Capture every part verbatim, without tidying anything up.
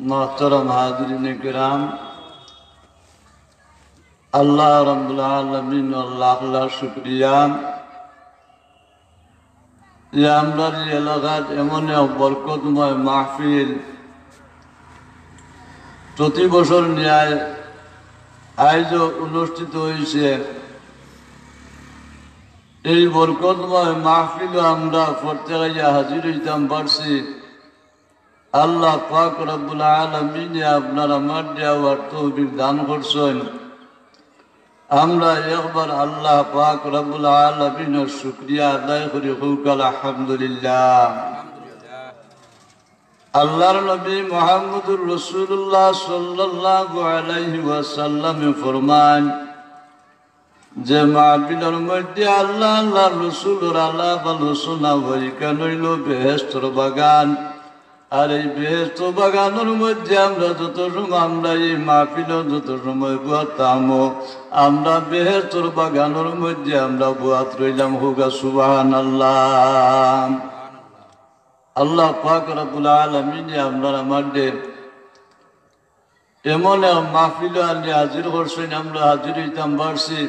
মোহতরম হাজিরিন কেরাম, আল্লাহ রাব্বুল আলামিন, আল্লাহ, আল্লাহ শুকরিয়া যে আমরার এই এলাকাত এমন এক বরকতময় মাহফিল প্রতি বছর ন্যায় আয়োজন অনুষ্ঠিত হইছে। এই বরকতময় মাহফিলো আমরা প্রত্যেকে হাজির হইতাম পারছি। আল্লাহ পাক রব্বুল আলামিনে আপনার আমার দেওয়ার তৌফিক দান করছেন। আমরা একবার আল্লাহ পাক রব্বুল আলামিনের শুকরিয়া আদায় করি, কউক আলহামদুলিল্লাহ। আল্লাহর নবী মুহাম্মদুর রাসূলুল্লাহ সাল্লাল্লাহু আলাইহি ওয়াসাল্লামে ফরমান যে মাহফিলর মধ্যে আল্লাহ, আল্লাহর রসুলর আলাপ আলোচনা হয়, ইখান হইল বেহেশতর বাগান। আর এই বেহেশতর বাগানর মধ্যে আমরা যত সময়, আমরা এই মাহফিলো যত সময় বওয়াত থাকমু, আমরা বেহেশতর বাগানর মধ্যে আমরা বওয়াত রইলাম। কউক্কা সুবহানাল্লাহ। আল্লাহ পাক রব্বুল আলামিনে আপনার আমার দে এমন এক মাহফিলো আনি হাজির করছেন, আমরা হাজির হইতাম পারছি।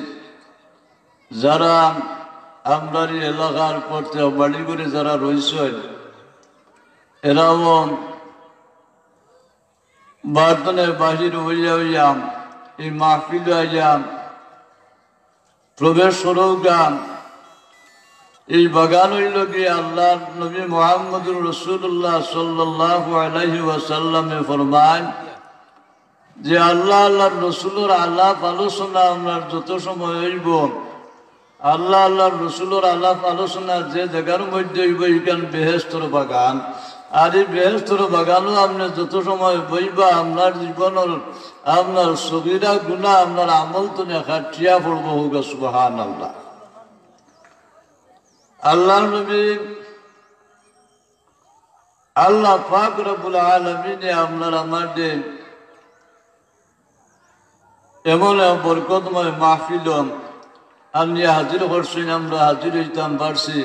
যারা আমরার এই এলাকার প্রত্যেক বাড়ি ঘরে যারা রইছেন, এরাও বাড়ি তনে বাহির হইয়া হইয়া এই মাহফিলো আইয়া প্রবেশ করউক্কা। এই বাগান হইল গিয়া আল্লাহর নবী মুহাম্মদুর রাসূলুল্লাহ সাল্লাল্লাহু আলাইহি ওয়াসাল্লামে ফরমান যে আল্লাহ, আল্লাহর রসুলর আলাপ আলোচনা আপনার যত সময় হইব, আল্লাহ, আল্লাহর রসুলর আলাপ আলোচনা যে জাগার মধ্যে হইব, ইখান বেহেশতর বাগান। আর এই বেহেশতর বাগানো আপনে যত সময় বইবা, আপনার জীবনর, আপনার সগিরা গুনা, আপনার আমল তনে কাটিয়া পড়ব। কউক্কা সুবহানাল্লাহ। আল্লাহর নবী, আল্লাহ পাক রব্বুল আলামিনে আপনার আমার দে এমন এক বরকতময় মাহফিলো আনি হাজির করছেন, আমরা হাজির হইতাম পারছি।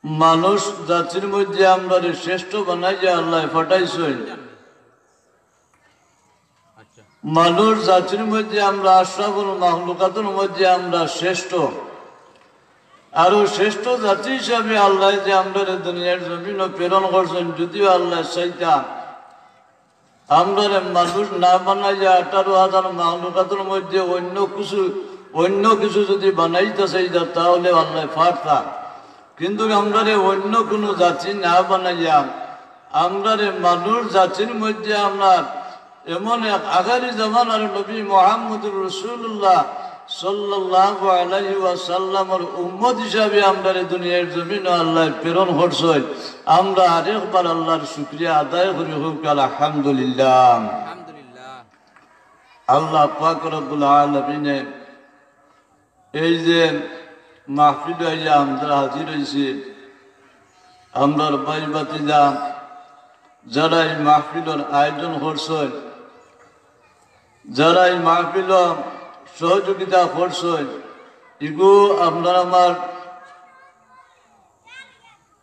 মানুষ জাতির মধ্যে আমরারে শ্রেষ্ঠ বানাইয়া আল্লাহ পাঠাইছেন। মানুষ জাতির মধ্যে আমরা আশরাফুল মাখলুকাতর মধ্যে আমরা শ্রেষ্ঠ। আরো শ্রেষ্ঠ জাতি হিসাবে আল্লাহ যে আমরারে দুনিয়ার জমিনো প্রেরণ করছেন, যদিও আল্লাহ চাইতা আমরারে মানুষ না বানাইয়া আঠারো হাজার মাখলুকাতর মধ্যে অন্য কিছু, অন্য কিছু যদি বানাইতা চাইতা, তাহলে আল্লাহ পারতা। কিন্তু আমরারে অন্য কোনো জাতি না বানাইয়া আমরারে মানুষ জাতির মধ্যে আপনার এমন এক আখেরি জামানার নবী মুহাম্মদুর রাসূলুল্লাহ সাল্লাল্লাহু আলাইহি ওয়াসাল্লামর উম্মত হিসাবে আমরারে দুনিয়ার জমিনো আল্লাহ প্রেরণ করছেন। আমরা আরেকবার আল্লাহর শুকরিয়া আদায় করি, কউক্কা আলহামদুলিল্লাহ। আল্লাহ পাক রব্বুল আলামিনে এই যে মাহফিলো আইয়া আমরা হাজির হইছি, আমরার ভাই ভাতিজা যারা এই মাহফিলর আয়োজন করছেন, যারা এই মাহফিলো সহযোগিতা করছেন, ইগু আপনার আমার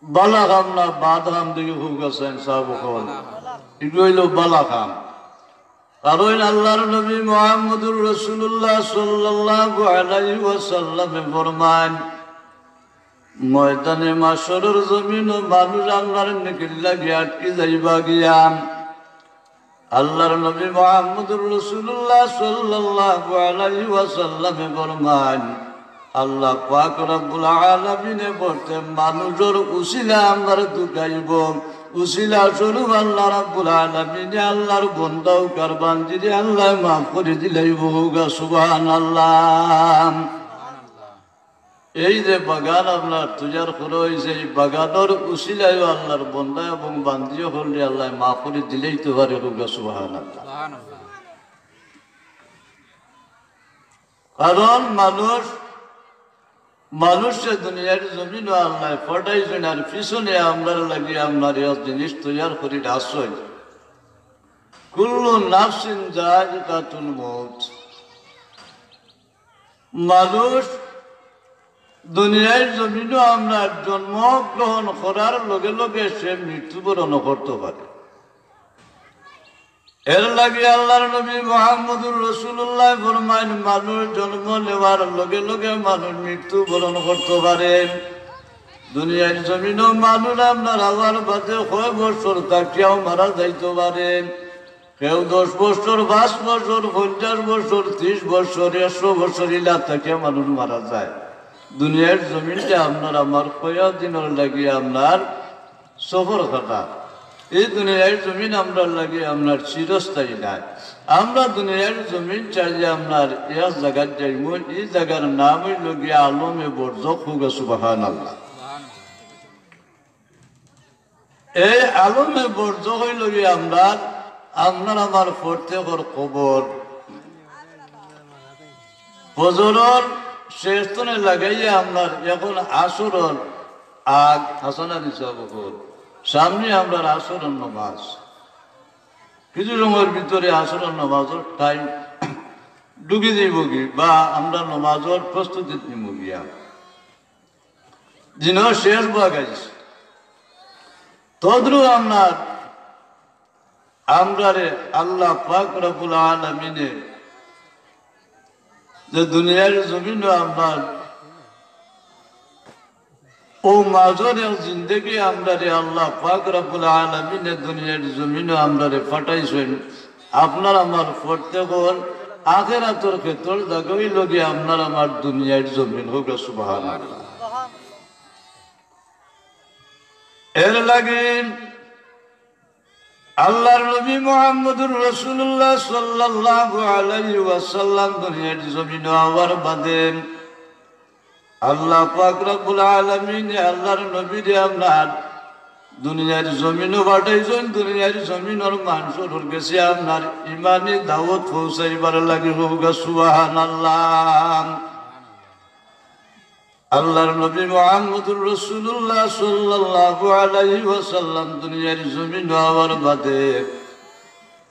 বালা কাম না বাদ কাম? দেখি কউক্কা চাইন সাব অকল। ইগু হইল বালা কাম। কারণ আল্লাহর নবী মুহাম্মদুর রাসূলুল্লাহ সাল্লাল্লাহু আলাইহি ওয়াসাল্লামে ফরমান, ময়দানে মাশরর জমিনো মানুষ আমরার নেকির লাগি আটকি যাইবা গিয়া। আল্লাহর নবী মুহাম্মদুর রাসূলুল্লাহ সাল্লাল্লাহু আলাইহি ওয়াসাল্লামে ফরমান, আল্লাহ পাক রব্বুল আলামিনে বলতে মানুষর উসিলা আমরারে দুখাইব, উসিলা স্বরূপ আল্লাহ রব্বুল আলামিনে আল্লাহর বন্দা অকলর বান্দিরে আল্লাহ মাফ করি দিলাইব। কউক্কা সুবহানাল্লাহ। এই যে বাগান আপনার তৈয়ার করা হইছে, এই বাগানর উসিলায়ও আল্লাহর বন্দা এবং বান্দি অকলরে আল্লাহ মাফ করি দিলাইতো পারে। কউক্কা সুবহানাল্লাহ। কারণ মানুষ, মানুষরে দুনিয়ার জমিনো আল্লাহ পাঠাইছইন, আর পিছনে আমরার লাগি আপনার এক জিনিস তৈয়ার করি রাখছইন। কুল্লু নাফসিন যায়িকাতুল মউত। মানুষ দুনিয়ার জমিনো আপনার জন্মগ্রহণ করার লগে লগে সে মৃত্যুবরণ করতো পারে। এর লাগি আল্লাহর নবী মুহাম্মদুর রাসূলুল্লাহ ফরমাইন, মানুষ জন্ম নেওয়ার লগে লগে মানুষ মৃত্যুবরণ করতে পারে। দুনিয়ার জমিনও মানুষ আপনার আওয়ার বাদে কয় বছর থাকিয়াও মারা যাইতে পারে। কেউ দশ বছর, পাঁচ বছর, পঞ্চাশ বছর, ত্রিশ বছর, একশো বছর ইলা থাকিয়া মানুষ মারা যায়। দুনিয়ার জমিনটা আপনার আমার কয়দিনর লাগি আপনার সফর কাটা। এই দুনিয়ার জমিন আমরার লাগি আপনার চিরস্থায়ী নায়। আমরা দুনিয়ার জমিন ছাড়িয়া আপনার এক জাগাত যাইমু, এই জাগার নাম অইলো গিয়া আলমে বরজখ। কউক্কা সুবহানাল্লাহ। এই আলমে বরজখ অইলো গিয়া আমরার, আপনার আমার প্রত্যেকর কবর। ফজরর শেষ তনে লাগাইয়া আপনার এখন আসরর আগ, হাসান আলী সাহেব অকল, সামনে আমরার আসরর নামাজ। কিছু সময়র ভিতরে আসরর নামাজর টাইম ঢুকি যাইবো গি বা আমরা নামাজর প্রস্তুতি নিমু গিয়া। দিনর শেষ ভাগ আইছে। তদ্রুপ আপনার আমরারে আল্লাহ পাক রব্বুল আলামিনে যে দুনিয়ার জমিনও আপনার অউ মাজর এক জিন্দেগি আমরারে আল্লাহ পাক রব্বুল আলামিনে দুনিয়ার জমিনও আমরারে পাঠাইছইন। আপনার আমার প্রত্যেকর আখেরাতর ক্ষেত্রর জাগা অইলো গিয়া আপনার আমার দুনিয়ার জমিন। কউক্কা সুবহানাল্লাহ। এর লাগি আল্লাহর নবী মুহাম্মদুর রাসূলুল্লাহ সাল্লাল্লাহু আলাইহি ওয়াসাল্লাম দুনিয়ার জমিনও আওয়ার বাদে আল্লাহ পাক রব্বুল আলামিনে আল্লাহর নবীরে আপনার দুনিয়ার জমিনও পাঠাইছইন, দুনিয়ার জমিনর মানষর গেছে আপনার ইমানি দাওয়াত পৌঁছাইবার লাগি। কউক্কা সুবহানাল্লাহ। আল্লাহর নবী মুহাম্মদুর রাসূলুল্লাহ সাল্লাল্লাহু আলাইহি ওয়াসাল্লাম দুনিয়ার জমিনও আওয়ার বাদে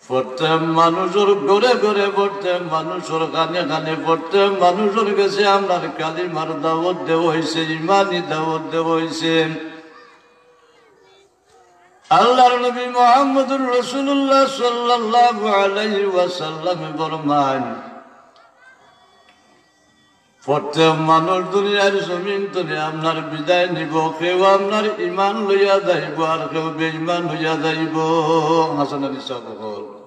প্রত্যেক মানুষর ঘরে ঘরে, প্রত্যেক মানুষর কানে কানে, প্রত্যেক মানুষর গেছে আপনার কালিমার দাওয়াত দেওয়া অইছে, ইমানি দাওয়াত দেওয়া অইছে। আল্লাহর নবী মুহাম্মদুর রাসূলুল্লাহ সাল্লাল্লাহু আলাইহি ওয়াসাল্লামে ফরমাইন, প্রত্যেক মানুষ দুনিয়ার জমিন তনে আপনার বিদায় নিবো, কেউ আপনার ইমান লইয়া যাইবো, আর কেউ বেইমান অইয়া যাইবো। হাসান আলী সাহেব অকল,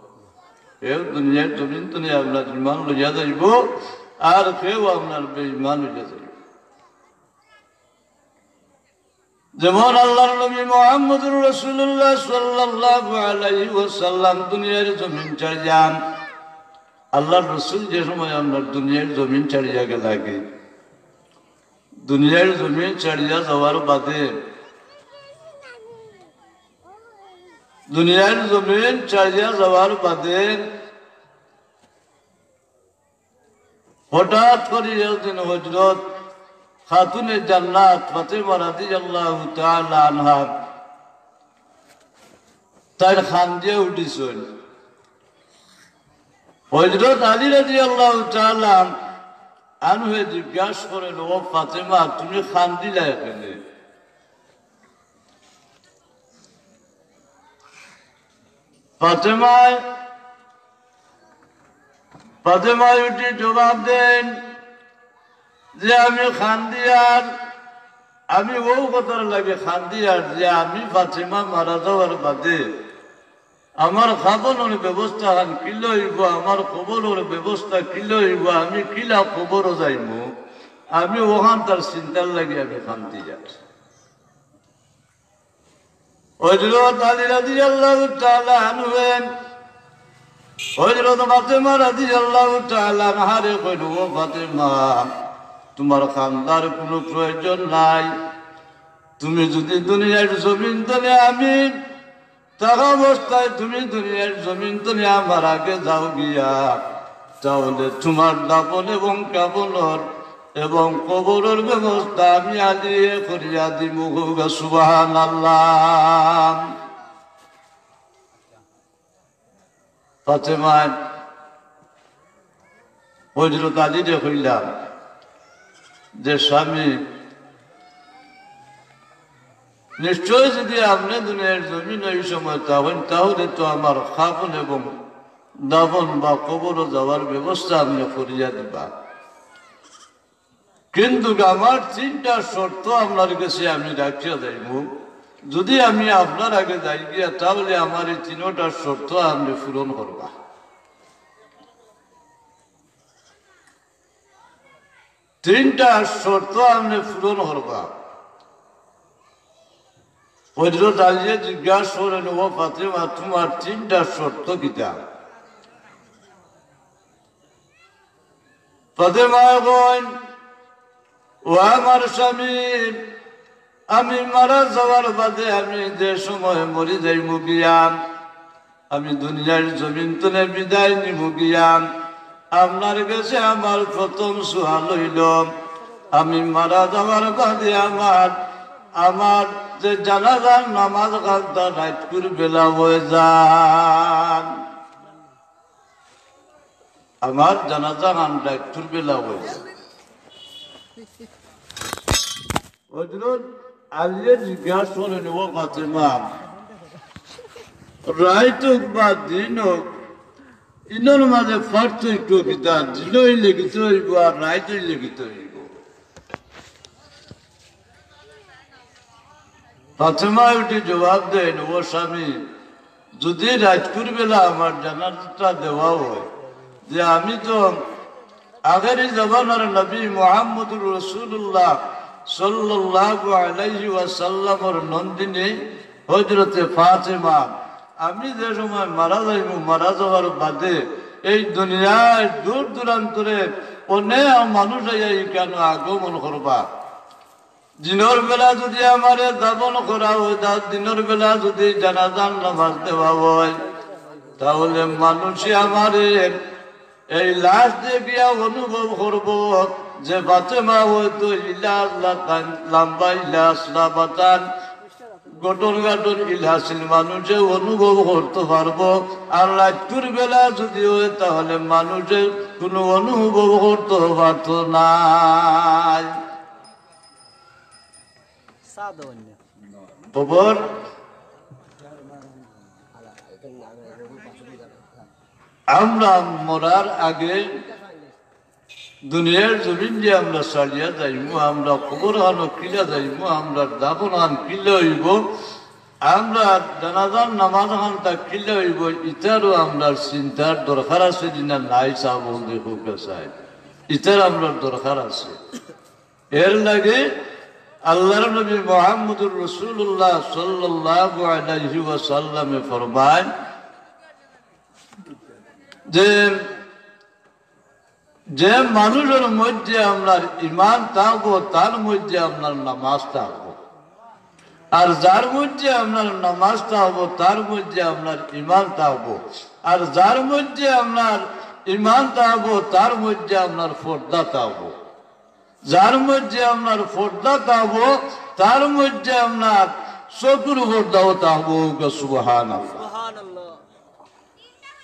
কেউ দুনিয়ার জমিন তনে আপনার ইমান লইয়া যাইবো, আর কেউ আপনার বেইমান অইয়া যাইবো। যেমন আল্লাহর নবী মুহাম্মদুর রাসূলুল্লাহ সাল্লাল্লাহু আলাইহি ওয়াসাল্লাম দুনিয়ার জমিন ছাড়িয়া, আল্লাহর রসুল যে সময় আপনার দুনিয়ার জমিন ছাড়িয়া গেলা গি, দুনিয়ার জমিন ছাড়িয়া যাওয়ার বাদে, দুনিয়ার জমিন ছাড়িয়া যাওয়ার বাদে হঠাৎ করি একদিন হযরত খাতুনে জান্নাত ফাতেমা রাদিয়াল্লাহু তাআলা আনহা তাইন কান্দিয়া উঠিছইন। হযরত আলী রাদিয়াল্লাহু তাআলা আনহুয়ে জিজ্ঞাসা করইন, "ও ফাতেমা, তুমি কান্দিলায় কেনে?" ফাতেমায়, ফাতেমায় উঠি জবাব দেইন যে, "আমি কান্দিয়ার, আমি অউ কথার লাগি কান্দিয়ার যে আমি ফাতেমা মারা যাওয়ার বাদে আমার কাফনর ব্যবস্থাখান কিলা অইবো, আমার কবরর ব্যবস্থা কিলা অইবো, আমি কিলা কবরো যাইমু, আমি অখানতার চিন্তার লাগি আমি কান্দিয়ার।" হযরত আলী রাদিয়াল্লাহু তাআলা আনহু, হযরত ফাতেমা রাদিয়াল্লাহু তাআলা আনহারে কইল, "ও ফাতেমা, তুমার কান্দার কুনু প্রয়োজন নাই। তুমি যুদি দুনিয়ার জমিন তনে আমি থাকা অবস্থায় তুমি দুনিয়ার জমিন তনে আমার আগে যাও গিয়া, তাহলে তুমার দাফন এবং কাফনর এবং কবরর ব্যবস্থা আমি আলীয়ে করিয়া দিমু।" কউক্কা সুবহানাল্লাহ। ফাতেমায় হযরত আলীরে কইলা যে, "স্বামী, নিশ্চয় যুদি আপনে দুনিয়ার জমিন অউ সময় থাকইন, তাহলে তো আমার কাফন এবং দাফন বা কবরো যাওয়ার ব্যবস্থা আপনে করিয়া দিবা। কিন্তু আমার তিনটা শর্ত আপনার গেছে আমি রাখিয়া যাইমু, যদি আমি আপনার আগে যাই গিয়া, তাহলে আমার এই তিনটা শর্ত আপনে পূরণ করবা। তিনটা শর্ত আপনে পূরণ করবা। হযরত আলীয়ে জিজ্ঞাসা করইন, "ও ফাতেমা, তুমার তিনটা শর্ত কিতা?" ফাতেমায় কইন, "ও আমার স্বামী, আমি মারা যাওয়ার বাদে আমি যে সময় মরি যাইমু গিয়া, আমি দুনিয়ার জমিন তনে বিদায় নিমু গিয়া, আপনার গেছে আমার প্রথম সুয়াল অইলো, আমি মারা যাওয়ার বাদে আমার, আমার যে জানাজার নামাজ খানতা রাইতকুর বেলা অইযায়।" আমার জানাজা খান রাইতকুর বেলা অইযায়। হযরত আলীয়ে জিজ্ঞাসা করইন, "ও ফাতেমা, রাইত অউক বা দিন অউক, ইনর মাঝে পার্থক্য কিতা? দিন অইলে কিতা অইবো আর রাইত অইলে কিতা অইবো?" ফাতেমায় উঠি জবাব দেইন, "ও স্বামী, যদি রাইতকুর বেলা আমার জানাজাটা দেওয়া অয়, যে আমি তো আখেরি জমানার নবী মুহাম্মদুর রাসূলুল্লাহ সাল্লাল্লাহু আলাইহি ওয়াসাল্লামর নন্দিনী হযরতে ফাতেমা, আমি যে সময় মারা যাইমু, মারা যাওয়ার বাদে এই দুনিয়ার দূর দূরান্তরে অনেক মানুষ আইয়া ইখানো আগমন করবা।" দিনর বেলা যদি আমারে দাফন করা অয়, তা দিনর বেলা যদি জানাজার নামাজ দেওয়া অয়, তাহলে মানুষে আমারে এই লাশ দেখিয়া অনুভব করবো যে ফাতেমা অয়তো ইলা আল্লাহ তান, লাম্বা ইলা আসলা বাতান, গঠন গাঠন ইলা আছিল, মানুষে অনুভব করতো পারবো। আর রাইতকুর বেলা যদি অয়, তাহলে মানুষে কুনু অনুভব করতো পারতো নায়। খবর, আমরা মরার আগে দুনিয়ার জমিন যে আমরা ছাড়িয়া যাইমু, আমরা কবর খানো কিলা যাইমু, আমরা দাফন খান কিলা অইবো, আমরা জানাজার নামাজ খানটা কিলা অইবো, ইতারও আমরার চিন্তার দরকার আছে নি না নাই? সাব অকল দেখউক্কা চাই, ইতার আমরার দরকার আছে। এর লাগি আল্লাহর নবী মুহাম্মদুর রাসূলুল্লাহ সাল্লাল্লাহু আলাইহি ওয়াসাল্লামে ফরমায় যে, যে মানুষর মধ্যে আপনার ইমান থাকবো, তার মধ্যে আপনার নামাজ থাকবো। আর যার মধ্যে আপনার নামাজ থাকবো, তার মধ্যে আপনার ইমান থাকবো। আর যার মধ্যে আপনার ইমান থাকবো, তার মধ্যে আপনার পর্দা থাকবো। যার মধ্যে আপনার পর্দা থাকবো, তার মধ্যে আপনার চকুর পর্দাও থাকবো। সুবহানাল্লাহ।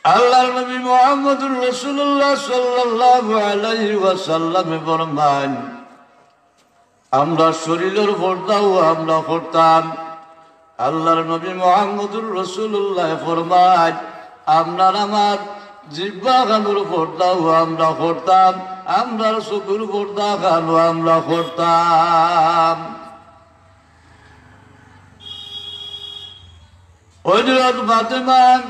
আল্লাহর নবী মুহাম্মদুর রাসূলুল্লাহ সাল্লাল্লাহু আলাইহি ওয়াসাল্লামে ফরমাইন, আমরা শরীরর পর্দাও আমরা করতাম। আল্লাহর নবী মুহাম্মদুর রাসূলুল্লাহ ফরমাইন, আপনার আমার জিব্বা খানোর পর্দাও আমরা করতাম, আমরার চকুর পর্দা খানো আমরা করতাম। হযরত ফাতেমা,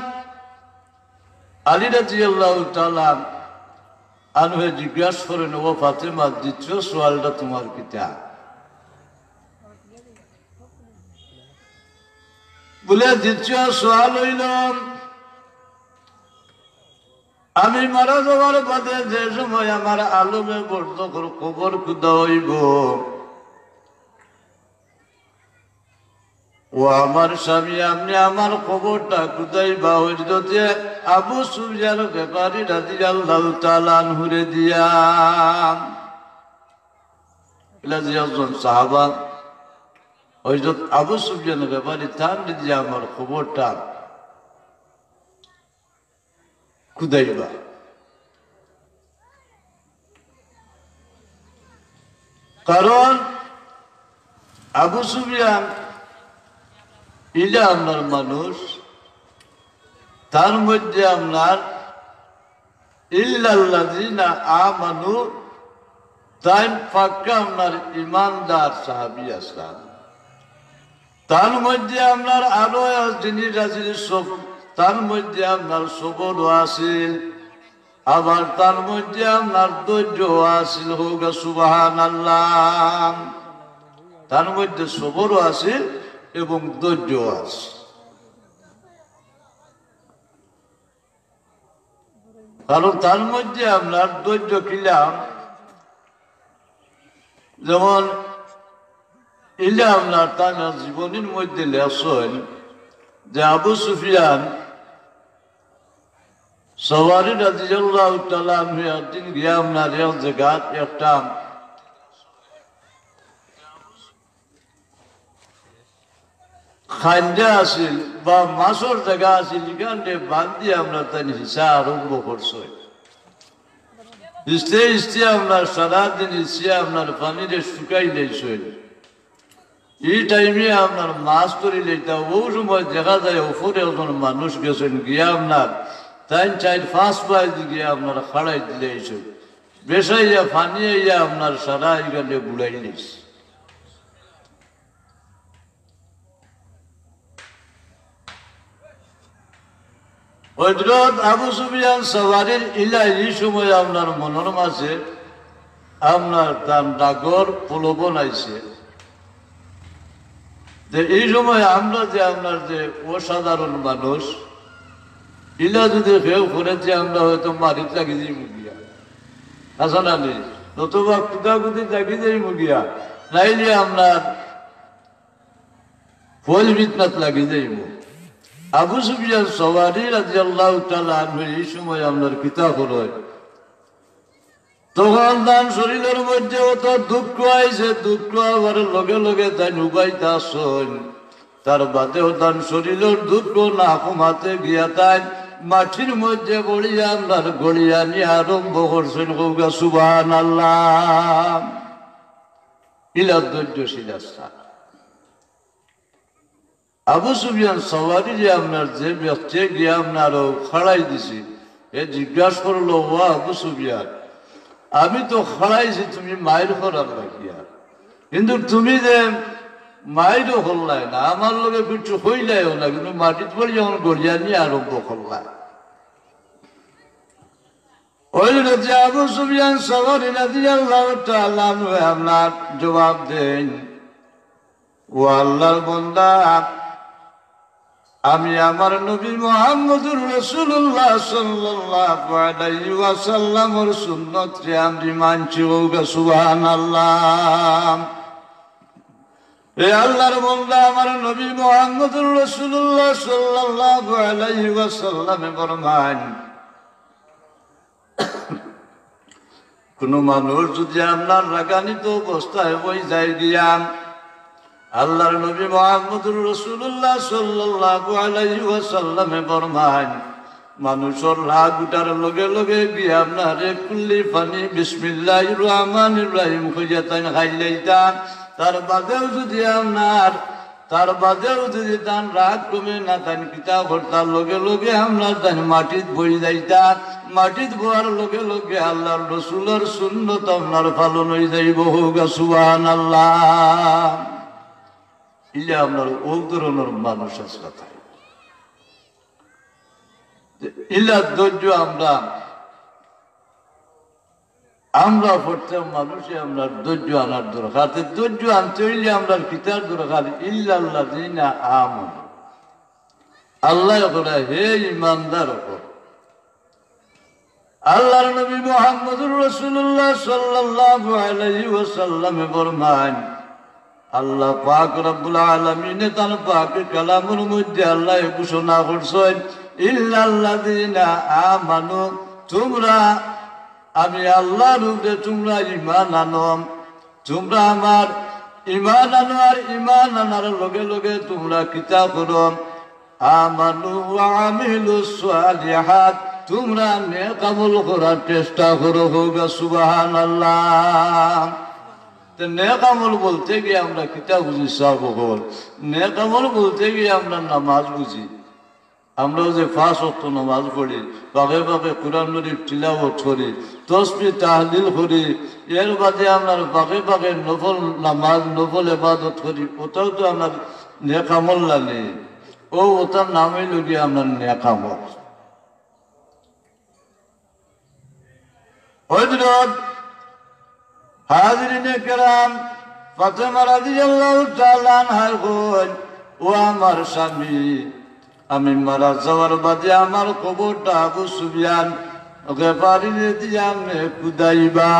আলী রাদিয়াল্লাহু তাআলা আনহু জিজ্ঞাসা করইন, "ও ফাতেমা, দ্বিতীয় সওয়ালটা তুমার কিতা?" বলে, "দ্বিতীয় সওয়াল অইলো, আমি মারা যাওয়ার বাদে যে সময় আমার আলমে বরজখর কবর খুদা অইবো, ও আমার স্বামী, আপনে আমার কবরটা খুদাইবা?" হযরতে আবু সুফিয়ান গিফারী রাদিয়াল্লাহু তাআলা আনহুরে দিয়া, ইলা যে একজন সাহাবা, হযরত আবু সুফিয়ান গিফারী, তানরে দিয়া আমার কবরটা খুদাইবা। কারণ আবু সুফিয়ান ইলা আপনার মানুষ, তার মধ্যে আপনার ইল্লাল্লাযিনা আমানু, তাইন পাক্কা আপনার ইমানদার সাহাবী আছলা। তার মধ্যে আপনার আরো এক জিনিস আছিল, সব-, তার মধ্যে আপনার সবরও আছিল, আবার তার মধ্যে আপনার ধৈর্যও আছিল। কউক্কা সুবহানাল্লাহ। তার মধ্যে সবরও আছিল এবং ধৈর্যও আছিল। কারণ তার মধ্যে আপনার ধৈর্য কিলা, যেমন ইলা আপনার তার জীবনীর মধ্যে লেখছইন যে আবু সুফিয়ান সওয়ারি রাদিয়াল্লাহু তাআলা আনহু একদিন গিয়া আপনার এক জাগাত একটা খাইন্দা আছিল বা মাছর জাগা আছিল, ইখানরে বান্ধি আপনার তাইন হিচা আরম্ভ করছইন। হিচতে হিচতে আপনার সারাদিন হিচিয়া আপনার পানিরে শুকাইলাইছইন। ই টাইমে আপনার মাছ ধরিলাইতা, অউ সময় দেখা যায় উপরে একজন মানুষ গেছইন, গিয়া আপনার তাইন চাইর পাঁচ বায় দি গিয়া আপনার খাড়াই দিলাইছইন। বেশাইয়া পানি আইয়া আপনার সারা ইখানরে বুড়াইলিছে। হযরত আবু সুফিয়ান সওয়ারির ইলা ই সময় আপনার মনর মাঝে আপনার তান রাগর প্রলোভন আইছে। যে ই সময় আমরা যে আপনার যে অসাধারণ মানুষ, ইলা যদি কেউ করে যে আমরা হয়তো মাটিত লাগি যাইমু গিয়া, হাছা না নি? নতুবা কুদাকুদি লাগি যাইমু গিয়া, নাইলে আপনার ফল ফিতনাত লাগি যাইব। আবু সুফিয়ান সওয়ারি রাদিয়াল্লাহু তাআলা আনহু ই সময় আপনার কিতা করইন? তখন তান শরীলর মধ্যে অত দুঃখ আইছে, দুঃখ আওয়ার লগে লগে তাইন উবাইতা আছইন। তার বাদেও তান শরীলর দুঃখ না কমাতে গিয়া তাইন মাটির মধ্যে পড়িয়া আপনার গড়িয়ানি আরম্ভ করছইন। কউক্কা সুবহানাল্লাহ। ইলা ধৈর্যশীল আছলা। আবু সুফিয়ান সওয়ারিরে আপনার যে ব্যক্তি গিয়া আপনার অউ খাড়াই দিছে, হে জিজ্ঞাসা করলো, "ও আবু সুফিয়ান, আমি তো খাড়াইছি তুমি মাইর করার লাগিয়া, কিন্তু তুমি যে মাইরও করলায় না, আমার লগে কিচ্ছু কইলায়ও না, কিন্তু মাটিত পড়ি যখন গড়িয়ানি আরম্ভ করলায়।" অউ যে আবু সুফিয়ান সওয়ারি রাদিয়াল্লাহু তাআলা আনহু আপনার জবাব দেইন, ও আল্লাহর বান্দা, আমি আমার নবী মুহাম্মদুর রাসূলুল্লাহ সাল্লাল্লাহু আলাইহি ওয়াসাল্লামর সুন্নতরে আমি মানছি। কউক্কা সুবহানাল্লাহ। এ আল্লাহর বান্দা, আমার নবী মুহাম্মদুর রাসূলুল্লাহ সাল্লাল্লাহু আলাইহি ওয়াসাল্লামে ফরমাইন, কুনু মানুষ যুদি আপনার রাগান্বিত অবস্থায় অই যায় গিয়া, আল্লাহর নবী মুহাম্মদুর রাসূলুল্লাহ সাল্লাল্লাহু আলাইহি ওয়াসাল্লামে ফরমাইন, মানুষর রাগ উঠার লগে লগে গিয়া আপনার এক কুল্লি পানি বিসমিল্লাহির রহমানির রহিম কইয়া তাইন খাইলাইতা। তার বাদেও যুদি আপনার তার বাদেও যুদি তান রাগ কমে না, তাইন কিতা করতা, লগে লগে আপনার তাইন মাটিত বই যাইতা। মাটিত বওয়ার লগে লগে আল্লাহর রসুলর সুন্নত আপনার পালন অই যাইব। কউক্কা সুবহানাল্লাহ। ইলা আপনার অউ ধরনর মানুষ আছলা তাইন। ইলা ধৈর্য আমরা আমরা প্রত্যেক মানুষে আমরার ধৈর্য আনার দরকার। তে ধৈর্য আনতে অইলে আমরার কিতার দরকার? ইল্লাল্লাযিনা আমানু। আল্লায় কইরা, হে ইমানদার অকল। আল্লাহর নবী মুহাম্মদুর রাসূলুল্লাহ সাল্লাল্লাহু আলাইহি ওয়াসাল্লামে ফরমাইন, আল্লাহ পাক রব্বুল আলামিনে তান পাক কালামর মধ্যে আল্লায় ঘোষণা করছইন, "ইল্লাল্লাযিনা আমানু", তুমরা, আমি আল্লাহর উপরে তুমরা ঈমান আনো, তুমরা আমার ঈমান আনো, আর ঈমান আনার লগে লগে তুমরা কিতা করো? আমানু ওয়া আমিলুস সালিহাত, তুমরা নেক আমল করার চেষ্টা করো। কউক্কা সুবহানাল্লাহ। তে নেক আমল বলতে গিয়া আমরা কিতা বুঝি সাব অকল? নেক আমল বলতে গিয়া আমরা নামাজ বুঝি, আমরাও যে পাঁচ ওয়াক্ত নামাজ পড়ি, পাকে পাকে কোরআন শরীফ তিলাওয়াত করি, তসবিহ তাহলিল করি, এর বাদে আমরার পাকে পাকে নফল নামাজ, নফল ইবাদত করি, ওটাও তো আমরার নেক আমল নানি। ও, ওটার নাম অইলো গিয়া আমরার নেক আমল। হযরত হাজিরিনে কেরাম, ফাতেমা রাদিয়াল্লাহু তাআলা আনহায় কইন, "ও আমার স্বামী, আমি মারা যাওয়ার বাদে আমার কবরটা আবু সুফিয়ান গেফারিরে দিয়া আপনে খুদাইবা।"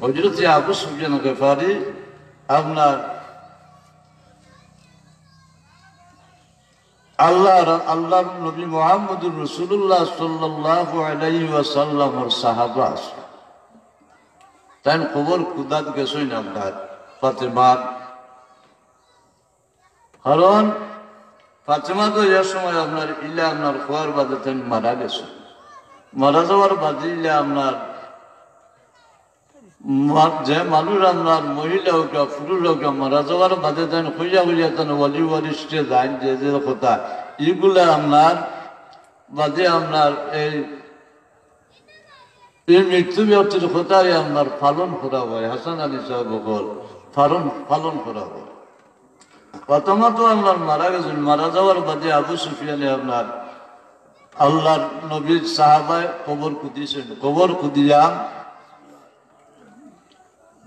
হযরতে আবু সুফিয়ান গেফারি আপনার আল্লাহর, আল্লাহর নবী মুহাম্মদুর রাসূলুল্লাহ সাল্লাল্লাহু আলাইহি ওয়াসাল্লামর সাহাবা আছে। তাইন কবর খুদাত গেছইন আপনার ফাতেমার। কারণ ফাতেমা তো এ সময় আপনার ইলা আপনার হওয়ার বাদে তাইন মারা গেছইন। মারা যাওয়ার বাদে ইলা আপনার মা-, যে মানুষ আপনার মহিলা হউকা, পুরুষ হউকা, মারা যাওয়ার বাদে তাইন কইয়া কইয়া তান ওয়ালি ওয়ারিসে যাইন, যে যে কথা, ইগুলা আপনার বাদে আপনার এই, এই মৃত্যু ব্যক্তির কথাই আপনার পালন করা হয়। হাসান আলী সাহেব বকল, পালন, পালন করা হয়। ফাতেমা তো আপনার মারা গেছইন, মারা যাওয়ার বাদে আবু সুফিয়ানে আপনার আল্লাহর নবীর সাহাবায় কবর খুদিছইন, কবর খুদিয়া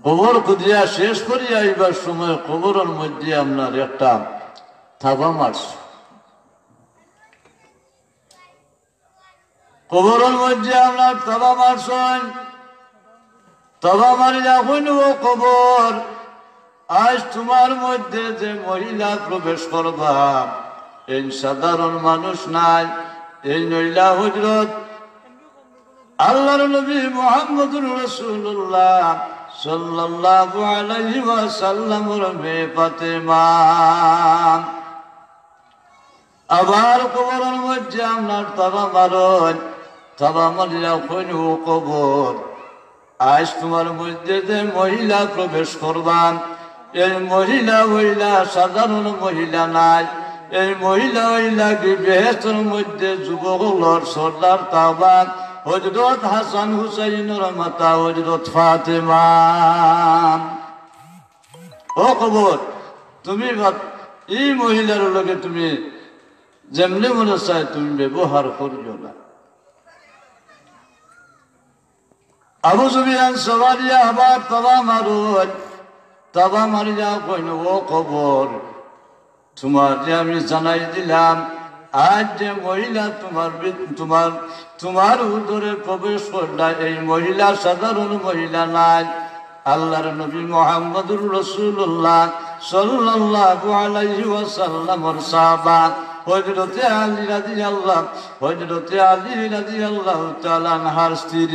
কবর খুদিয়া শেষ করিয়া আইবার সময় কবরর মধ্যে আপনার একটা থাবা মারছে। কবরর মধ্যে আপনার থাবা মারছইন। থাবা মারিয়া কইন, "ও কবর, আইজ তুমার মধ্যে যে মহিলা প্রবেশ করবা, এইন সাধারণ মানুষ নায়, এইন অইলা হযরত আল্লাহর নবী মুহাম্মদুর রাসূলুল্লাহ সাল্লাল্লাহু আলাইহি ওয়াসাল্লামর মেয়ে ফাতেমা।" আবার কবরর মধ্যে আপনার থাবা মারইন, থাবা মারিয়া কইন, "ও কবর, আইজ তুমার মধ্যে যে মহিলা প্রবেশ করবা, এই মহিলা অইলা সাধারণ মহিলা নায়, এই মহিলা অইলা কি বেহেশতর মধ্যে যুবক অকলর সর্দার থাকবা, হযরত হাসান হুসাইনর মাতা হযরত ফাতেমা।" ও কবর, তুমি বা-, এই মহিলার লগে তুমি যেমনে মনে চায় তুমি ব্যবহার করিও না। আবু সুফিয়ান সওয়ারিয়া আবার থাবা মারইন, থাবা মারিয়া কইন, "ও কবর, তুমারে আমি জানাই দিলাম, আইজ যে মহিলা তুমার ভিত-, তুমার, তুমার উদরে প্রবেশ করলা, এই মহিলা সাধারণ মহিলা নায়।" আল্লাহর নবী মুহাম্মদুর রাসূলুল্লাহ সাল্লাল্লাহু আলাইহি ওয়াসাল্লামর সাহাবা হযরতে আলী রাদিয়াল্লাহু, হযরতে আলী রাদিয়াল্লাহু তাআলা আনহার স্ত্রী।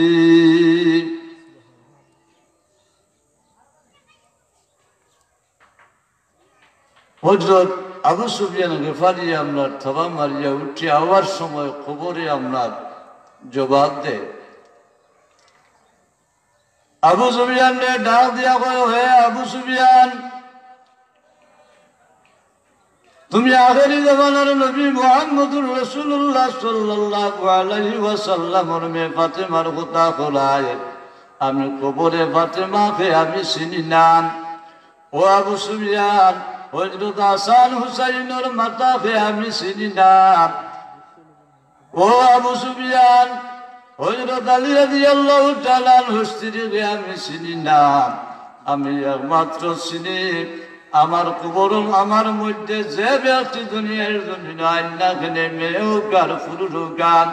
হযরত আবু সুফিয়ান গেফারি আপনার থাবা মারিয়া উঠি আওয়ার সময় কবরে আপনার জবাব দেয়। আবু সুফিয়ানরে ডাক দিয়া কয়, "হে আবু সুফিয়ান, তুমি আখেরি জমানার নবী মুহাম্মদুর রাসূলুল্লাহ সাল্লাল্লাহু আলাইহি ওয়াসাল্লামর মেয়ে ফাতেমার কথা কইলায়, আমি কবরে ফাতেমাকে আমি চিনি না। ও আবু সুফিয়ান, হযরত হাসান হুসাইনর মাতাকে আমি চিনি না। ও আবু সুফিয়ান, হযরত আলী রাদিয়াল্লাহু তাআলা আনহুর স্ত্রীকে আমি চিনি না। আমি একমাত্র চিনি আমার কবর, আমার মধ্যে যে ব্যক্তি দুনিয়ার জমিনো আইন না কেনে, মেয়ে হউক আর পুরুষ হউক,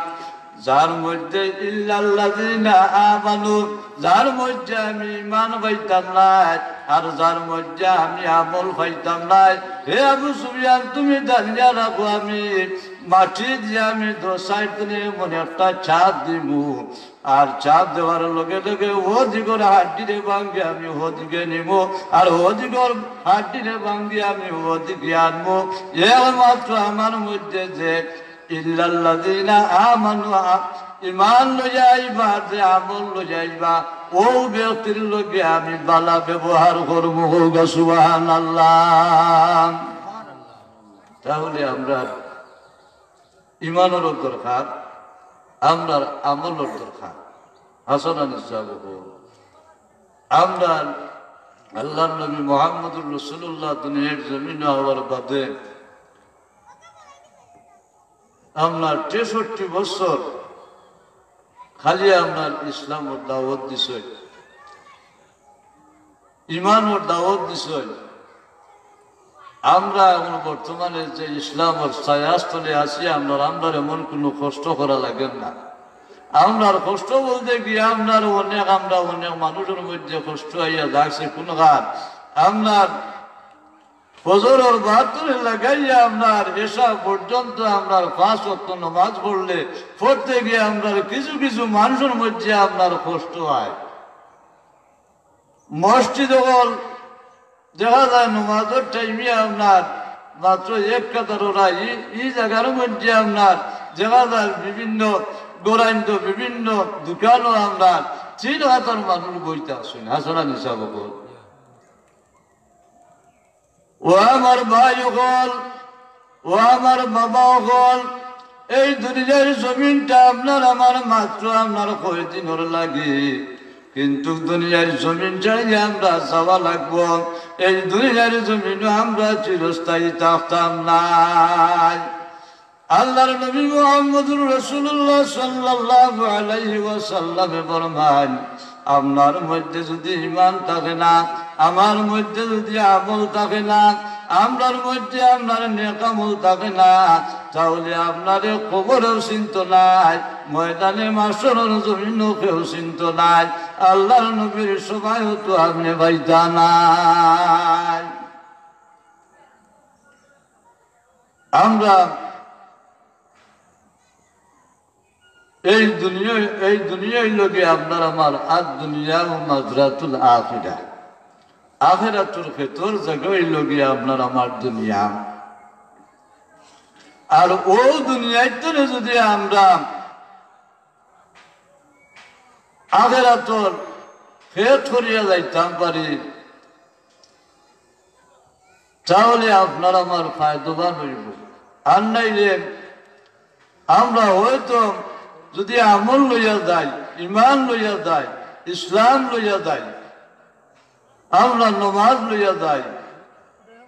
যার মধ্যে ইল্লাল্লাযিনা আমানু, যার মধ্যে আমি ঈমান পাইতাম নায়, আর যার মধ্যে আমি আমল পাইতাম নায়। হে আবু সুফিয়ান, তুমি জানিয়া রাখো, আমি মাটি দিয়া আমি দশ ষাট দিনে এমন একটা চাপ দিমু, আর চাপ দেওয়ার লগে লগে অউ দিগর হাড্ডিরে ভাঙ্গি আমি অউ দিকে নিমু, আর অউ দিগর হাড্ডিরে ভাঙ্গি আমি অউ দিকে আনমু। একমাত্র আমার মধ্যে যে ইল্লাল্লাযিনা আমানু, আ-, ঈমান লইয়া আইবা, যে আমল লইয়া আইবা, অউ ব্যক্তির লগে আমি ভালা ব্যবহার করমু।" কউক্কা সুবহানাল্লাহ। তাহলে আমরার ইমানরও দরকার, আমরার আমলর দরকার। হাসান আলী সাহেব, আমরার আল্লাহর নবী মুহাম্মদুর রাসূলুল্লাহ দুনিয়ার জমিনো আওয়ার বাদে আমরার তেষট্টি বছর খালি আমরার ইসলামর দাওয়াত দিছইন, ইমানর দাওয়াত দিছইন। আমরা এখন বর্তমানে যে ইসলামর ছায়াতলে আছি, আমরার, আমরার এমন কুনু কষ্ট করা লাগের না। আমরার কষ্ট বলতে গিয়া আমরার অনেক, আমরা অনেক মানুষর মধ্যে কষ্ট আইয়া লাগছে কুনখান। আমরার ফজরর বাদ থনে লাগাইয়া আমরার এশা পর্যন্ত আমরার পাঁচ ওয়াক্ত নামাজ পড়লে, পড়তে গিয়া আমরার কিছু কিছু মানুষর মধ্যে আমরার কষ্ট অয়। মসজিদ অকল দেখা যায় নামাজর টাইমে আমরার মাত্র এক কাতার অরা, ই, ই জাগার মধ্যে আমরার দেখা যায় বিভিন্ন গরাইন্দ, বিভিন্ন দোকানো আমরার তিন কাতার মানুষ বইতা আছইন। হাসান আলী সাহেব অকল, ও আমার ভাই অকল, ও আমার বাবা অকল, এই দুনিয়ার জমিনটা আমরার আমার মাত্র আমরার কয়দিনর লাগি, কিন্তু দুনিয়ার জমিন ছাড়িয়া আমরা যাওয়া লাগবো। এই দুনিয়ার জমিনো আমরা চিরস্থায়ী থাকতাম নায়। আল্লাহর নবী মুহাম্মদুর রাসূলুল্লাহ সাল্লাল্লাহু আলাইহি ওয়াসাল্লামে ফরমাইন, আপনার মধ্যে যদি ইমান থাকে না, আমার মধ্যে যদি আমল থাকে না, আমরার মধ্যে আপনার নেক আমল থাকে না, তাহলে আপনারে কবরেও চিনতো নায়, ময়দানে মাশরর জমিনো কেউ চিনতো নায়, আল্লাহর নবীর সভায়ও তো আপনে পাইতা নায়। আমরা এই দুনিয়া, এই দুনিয়া অইলো গিয়া আপনার আমার, আর দুনিয়া ও মাজরাতুল আখিরা, আখিরাতুর খেতর জাগা অইলো গিয়া আপনার আমার দুনিয়া। আর ও দুনিয়ার থনে যদি আমরা আখিরাতর খেত করিয়া যাইতাম পারি, তাহলে আপনার আমার ফায়দাবান অইবো। আর নাইলে আমরা হয়তো যদি আমল লইয়া যাই, ইমান লইয়া যাই, ইসলাম লইয়া যাই, আমরা নমাজ লইয়া যাই,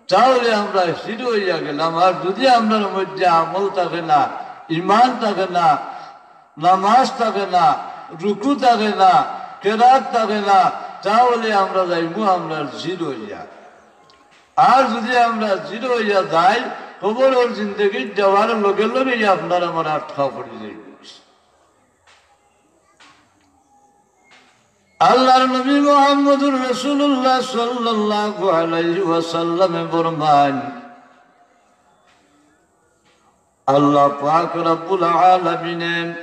তাহলে আমরা হিরো অইয়া গেলাম। আর যদি আমরার মধ্যে আমল থাকে না, ইমান থাকে না, নামাজ থাকে না, রুকু থাকে না, কেরাত থাকে না, তাহলে আমরা যাইমু আমরার জিরো অইয়া। আর যদি আমরা জিরো অইয়া যাই, কবরর জিন্দেগিত যাওয়ার লগে লগেই আপনার আমার আটকা পড়ি যাইব। আল্লাহর নবী মুহাম্মদুর রাসূলুল্লাহ সাল্লাল্লাহু আলাইহি ওয়াসাল্লামে ফরমাইন, আল্লাহ পাক রব্বুল আলামিনে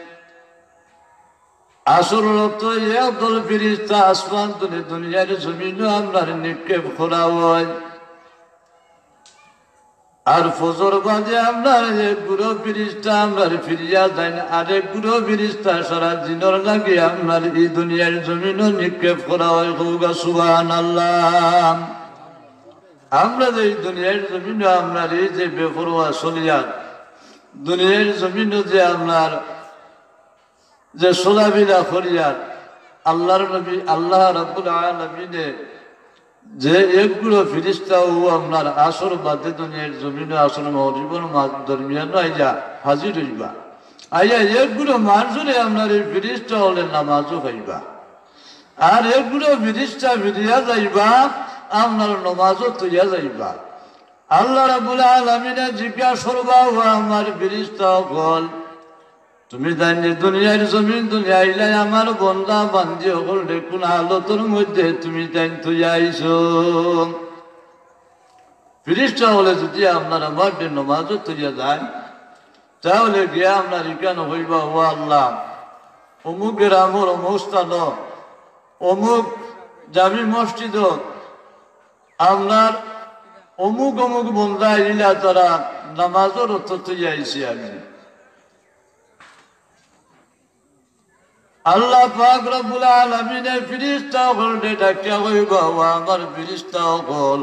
আসল অর্থ একদল ফিরিস্তা আসমান থনে দুনিয়ার জমিনো আমরার নিক্ষেপ করা অয়। আর ফজর বাদে আমরার এক গুরু ফিরিস্তা আমরার ফিরিয়া যাইন, আর এক গুরু ফিরিস্তা সারা দিনর লাগি আমরার ই দুনিয়ার জমিনো নিক্ষেপ করা অয়। কউক্কা সুবহানাল্লাহ। আমরা যে ই দুনিয়ার জমিনো আমরার এই যে বেপরোয়া চলিয়ার, দুনিয়ার জমিনো যে আমরার যে চলাফিরা করিয়ার, আল্লাহর নবী, আল্লাহ রাব্বুল আলামিনে যে এক গুরু ফিরিস্তা ও আমরার আসর বাদে দুনিয়ার জমিনো আসর মাগরিবর মা-, দরমিয়ানো আইয়া হাজির অইবা। আইয়া এক গুরু মানষরে আমরার ই ফিরিস্তা অকলে নামাজো পাইবা। আর এক গুরু ফিরিস্তা ফিরিয়া যাইবা, আমরার নমাজো থইয়া যাইবা। আল্লাহ রাব্বুল আলামিনে জিজ্ঞাসা করবা, "ও আমার ফিরিস্তা অকল, তুমি তাইন যে দুনিয়ার জমিন থনে আইলায়, আমার বন্দা বান্দি অকলরে কুন হালতর মধ্যে তুমি তাইন থইয়া আইছো?" ফিরিস্তা অকলে যদি আমরার আমার নমাজো থইয়া যাইন, তাহলে গিয়া আমরার ইখান কইবা, "ও আল্লাহ, অমুক গ্রামর অমুক স্থানো, অমুক জামি মসজিদো আমরার অমুক অমুক বন্দা ইলা তারা নমাজো রত থইয়া আইছি আমি।" আল্লাহ পাক রব্বুল আলামিনে ফিরিস্তা অকলরে ডাকিয়া কইবা, "ও আমার ফিরিস্তা অকল,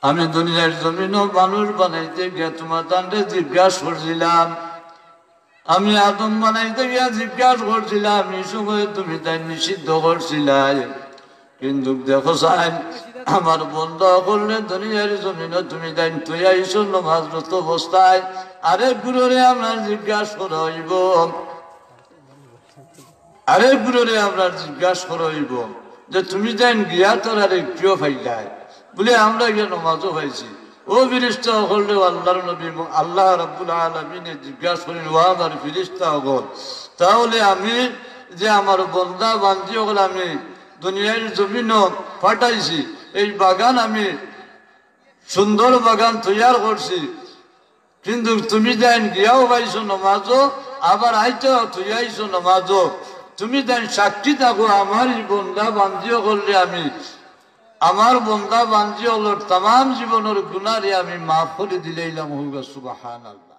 আমি দুনিয়ার জমিনো মানুষ বানাইতে গিয়া তুমাতানরে জিজ্ঞাস করছিলাম, আমি আদম বানাইতে গিয়া জিজ্ঞাস করছিলাম, ই সময় তুমি তাইন নিষিদ্ধ করছিলায়। কিন্তু দেখো চাইন, আমার বন্দা অকলরে দুনিয়ার জমিনো তুমি তাইন থুইয়া আইছো নমাজরত অবস্থায়। আরেক গুরুরে আমরার জিজ্ঞাস করা অইবো, আরেক গুরুরে আমরার জিজ্ঞাস করা অইবো যে তুমি তাইন গিয়া তারারে কিয় পাইলায়? বুলে, আমরা গিয়া নমাজো পাইছি। ও ফিরিস্তা অকলরে, আল্লার নবী, আল্লা রাব্বুল আলামিনে জিজ্ঞাস করইন, ও আমার ফিরিস্তা অকল, তাহলে আমি যে আমার বন্দা বান্দি অকল আমি দুনিয়ার জমিনো পাঠাইছি, এই বাগান আমি সুন্দর বাগান তৈয়ার করছি, কিন্তু তুমি তাইন গিয়াও পাইছো নমাজো, আবার আইতাও থুইয়া আইছো নমাজো। তুমি তাইন সাক্ষী থাকো, আমার ই বন্দা বান্দি অকলরে আমি, আমার বন্দা বান্দি অকলর তামাম জীবনর গুনারে আমি মাফ করি দিলাইলাম। কউক্কা সুবহানাল্লাহ।